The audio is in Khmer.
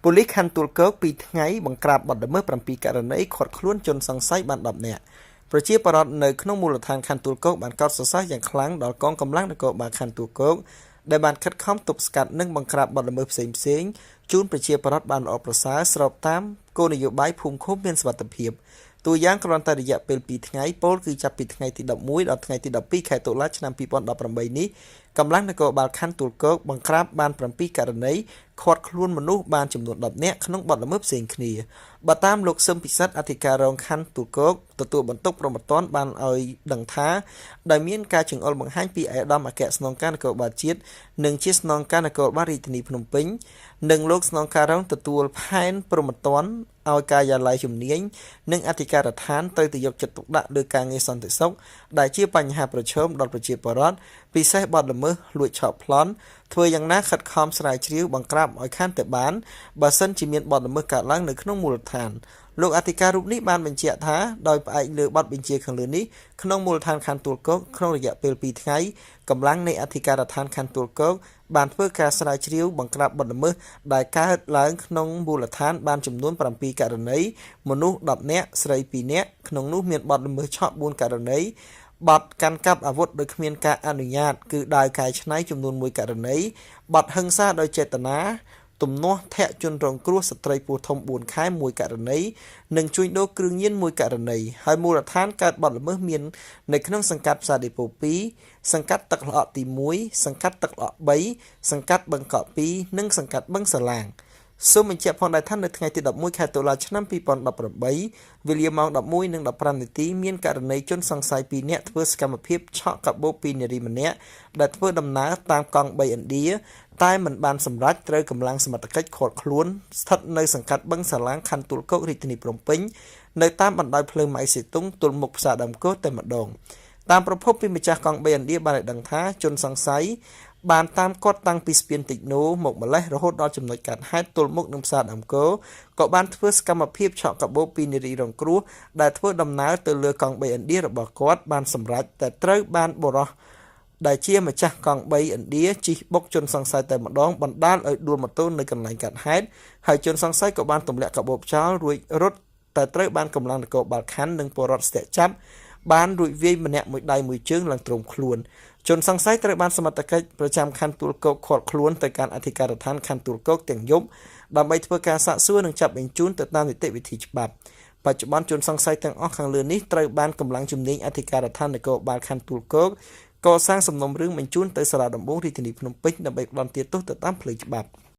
ប៉ូលីសខណ្ឌទួលគោក2ថ្ងៃបង្ក្រាបបទល្មើស7ករណីឃាត់ខ្លួនជនសង្ស័យបាន10នាក់ប្រជាពលរដ្ឋនៅក្នុងមូលដ្ឋានខណ្ឌទួលគោកបានកោតសរសើរយ៉ាងខ្លាំងដល់កងកម្លាំងនគរបាលខណ្ឌទួលគោកដែលបានខិតខំទប់ស្កាត់និងបង្ក្រាបបទល្មើសផ្សេងៗជូនប្រជាពលរដ្ឋបានល្អប្រសើរស្របតាមគោលនយោបាយភូមិឃុំមានសុវត្ថិភាពតួយ៉ាងគ្រាន់តែរយៈពេល2ថ្ងៃពោលគឺចាប់ពីថ្ងៃទី11ដល់ថ្ងៃទី12ខែតុលាឆ្នាំ2018នេះកម្លាំងនគរបាលខណ្ឌទួលគោកបង្ក្រាបបាន7ករណីឃាត់ខ្លួនមនុស្សបានចំនួន10នាក់ក្នុងបទល្មើសផ្សេងគ្នាបើតាមលោកសឹមពិសិដ្ឋអធិការរងខណ្ឌទួលគោកទទួលបន្ទុកព្រហ្មទណ្ឌបានឲ្យដឹងថាដោយមានការចង្អុលបង្ហាញពីឯកឧត្តមអគ្គស្នងការនគរបាលជាតិនិងជាស្នងការនគរបាលរាជធានីភ្នំពេញនិងលោកស្នងការរងទទួលផែនព្រហ្មទណ្ឌឲ្យការិយាល័យជំនាញនិងអធិការដ្ឋានត្រូវទៅយកចិត្តទុកដាក់លើការងារសន្តិសុខដែលជាបញ្ហាប្រឈមដល់ប្រជាពលរដ្ឋពិសេសបទល្មើសលួចឆក់ប្លន់ធ្វើយ៉ាងណាខិតខំស្រាវជ្រាវបង្ក្រាបឲ្យខានតែបានបើសិនជាមានបទល្មើសកើតឡើងនៅក្នុងមូលដ្ឋានលោកអធិការរូបនេះបានបញ្ជាក់ថាដោយផ្អែកលើបទបញ្ជាខាងលើនេះក្នុងមូលដ្ឋានខណ្ឌទួលគោកក្នុងរយៈពេល2ថ្ងៃកម្លាំងនៃអធិការដ្ឋានខណ្ឌទួលគោកបានធ្វើការស្រាវជ្រាវបង្ក្រាបបទល្មើសដែលកើតឡើងក្នុងមូលដ្ឋានបានចំនួន7ករណីមនុស្ស10នាក់ស្រី2នាក់ក្នុងនោះមានបទល្មើសឆក់4ករណីបទកាន់កាប់អាវុធដោយគ្មានការអនុញ្ញាតគឺដាវកែច្នៃចំនួន1ករណីបទហិង្សាដោយចេតនាទំនាស់ធាក់ជនរងគ្រោះស្ត្រីពោះធំ4ខែ1ករណីនិងជួញដូរគ្រឿងញៀន1ករណីហើយមូលដ្ឋានកើតបទល្មើសមាននៅក្នុងសង្កាត់ផ្សារដេប៉ូ2សង្កាត់ទឹកល្អក់ទី1សង្កាត់ទឹកល្អក់3សង្កាត់បឹងកក់2និងសង្កាត់បឹងសាឡាងសូមបញ្ជាក់ផងដែរថានៅថ្ងៃទី11ខែតុលាឆ្នាំ2018វេលាម៉ោង11:15នាទីមានករណីជនសង្ស័យ2នាក់ធ្វើសកម្មភាពឆក់កាបូបពីនារីម្នាក់ដែលធ្វើដំណើរតាមកង់3ឥណ្ឌាតែមិនបានសម្រេចត្រូវកម្លាំងសមត្ថកិច្ចឃាត់ខ្លួនស្ថិតនៅសង្កាត់បឹងសាឡាងខណ្ឌទួលគោករាជធានីភ្នំពេញនៅតាមបណ្ដោយផ្លូវម៉ៅសេតុងទល់មុខផ្សារដើមគោតែម្ដងតាមប្រភពពីម្ចាស់កង់3ឥណ្ឌាបានឲ្យដឹងថាជនសង្ស័យបានតាមគាត់តាំងពីស្ពានតិចណូមកម្លេះរហូតដល់ចំណុចកាត់ហេតុទល់មុខនឹងផ្សារដើមគោក៏បានធ្វើសកម្មភាពឆក់កាបូបពីនារីរងគ្រោះដែលធ្វើដំណើរទៅលើកង់3ឥណ្ឌារបស់គាត់បានសម្រេចតែត្រូវបានបុរសដែលជាម្ចាស់កង់3ឥណ្ឌាជិះបុកជនសង្ស័យតែម្ដងបណ្ដាលឲ្យដួលម៉ូតូនៅកន្លែងកាត់ហេតុហើយជនសង្ស័យក៏បានទម្លាក់កាបូបចោលរួចរត់តែត្រូវបានកម្លាំងនគរបាលខណ្ឌនិងពលរដ្ឋស្ទាក់ចាប់បានរួចវាយម្នាក់មួយដៃមួយជើងឡើងទ្រោមខ្លួនជនសង្ស័យត្រូវបានសមត្ថកិច្ចប្រចាំខណ្ឌទួលគោកឃាត់ខ្លួនទៅកាន់អធិការដ្ឋានខណ្ឌទួលគោកទាំងយប់ដើម្បីធ្វើការសាកសួរនិងចាប់បញ្ជូនទៅតាមនីតិវិធីច្បាប់បច្ចុប្បន្នជនសង្ស័យទាំងអស់ខាងលើនេះត្រូវបានកម្លាំងជំនាញអធិការដ្ឋាននគរបាលខណ្ឌទួលគោកកសាងសំណុំរឿងបញ្ជូនទៅសាលាដំបងរាជធានីភ្នំពេញដើម្បីផ្តន្ទាទោសទៅតាមផ្លូវច្បាប់។